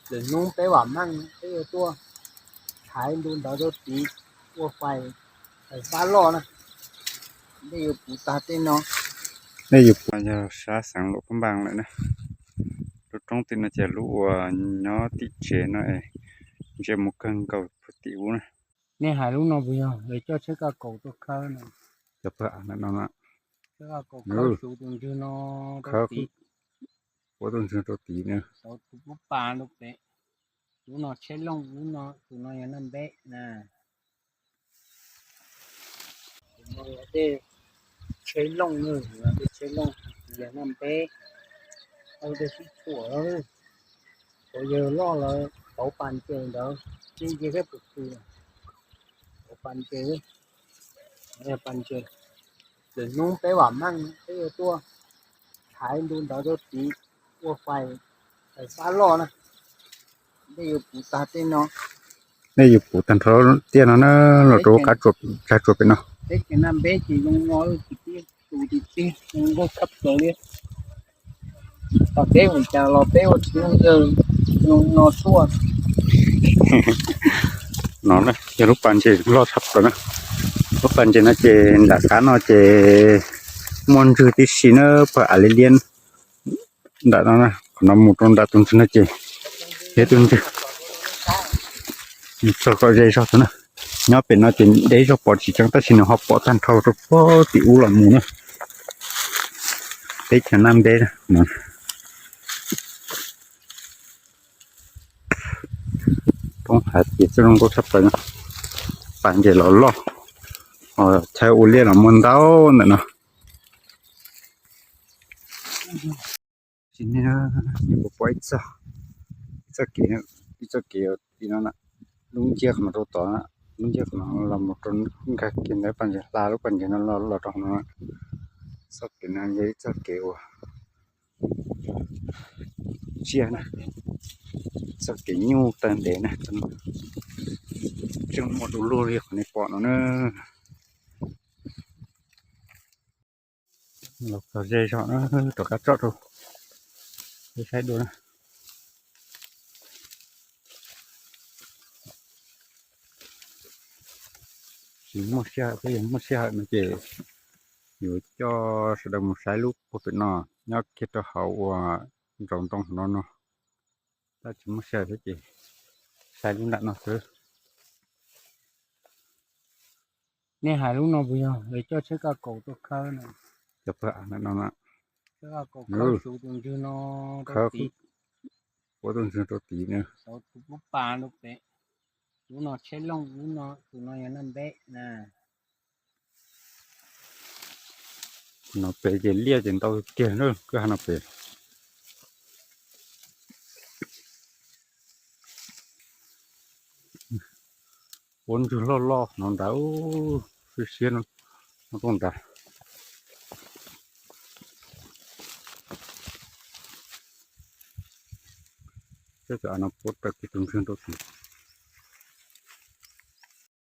Lwm hnub peb vam meej peb yuav tuaj thaiv ntu ntawd rau tid ua fais, fais fab loj na. Nej yuav puv tag tej no, nej yuav puv. Yog sab xeev Luam Phab Npaas lawm na. Lub roob tim no ces lub uas nyob tim tsev no es ntsia mus kawg nkaus puag tim ub na. Nej hais lub no puas yog lawv coj tsheb kaj kaus tuaj khawb no? Cov pawg av no, khawb tus ntswg no, khawb tus ntswg rau tid na. Tau tus pub pa rau pem. Lub no tsheb looj, lub no tus no yog Naj Npeb na. Tus no yog tej tsheb looj na, tej tsheb looj, yog Naj Npeb. Tau tej sib tshuam, tau yawg loj lawv tauv pas ntses ntawd, nce thiab pus pus, tauv pas ntses, pas ntses. Lwm hnub peb vam meej peb yuav tuaj thaiv ntu ntawd rau tid ua fais, fais fab loj na. Nej yuav puv tag tej no, nej yuav puv tag nrho tiaj no na, los rau qab tsag tsuas pem no. Teb chaws Naj Npeb ces zoo no, tsis tib tus tsis tib zoo nkauj tshaj plaws li. Tom peb mus cas los peb ua txiv ua yawg zoo no tuaj. No na yog lub pas ntses loj tshaj plaws na. Lub pas ntses no ces nram qab no ces muaj ntswg tib si na, pawg av liab liab nram no. Qhov no mus rau nram tus ntswg no ces yog tus ntswg txog kom ze zog tus na. Nyob pem no ces deb zog pom tsis tseeb tab sis nws ho pom tag nrho rau puag tim ub los mus na. Teb chaws Naj Npeb no. Poob hav ces txawj zoo nkauj tshaj plaws. Pas ntses los loj, chaw ua liaj los muaj ntau ntawm no. Tsis nej, nej puas pom ib txoj, ib txoj kev, ib txoj kev tim no, lub nciab qhov no rau tod, lub nciab qhov no los mus rau nkag kiag ntawd pas ntses hla lub pas ntses no los rau no. Txoj kev no yog ib txoj kev uas tsiaj na, txoj kev nyuj taw ntev na. Tseem muaj du lug li qhov nej pom no na. Los txog ze zog na, rov qab tsom rau peb saib dua na. Tsis muaj sij hawm, peb yog muaj sij hawm no ces yuav coj sawv daws mus saib lub puag pem no, nyob kiag rau hauv uas nraum ntoo hauv no no. Tab tsis muaj sij hawm thiab ces saib lub nram no xwb. Nej hais lub no puas yog lawv coj tsheb kaj kaus tuaj khawb no? Cov pawg av no, khawb tus ntswg no, khawb tus ntswg rau tid na. Tau tus pub pa rau pem. Lub no tsheb looj, lub no tus no yog Naj Npeb na. No pem ces liaj ces ntau tiag na, kwj ha no pem. Ua ntswg loj loj no ntag, siab siab no tuaj ntag. Tej tus av no puab raws kiag tus ntswg rau tid.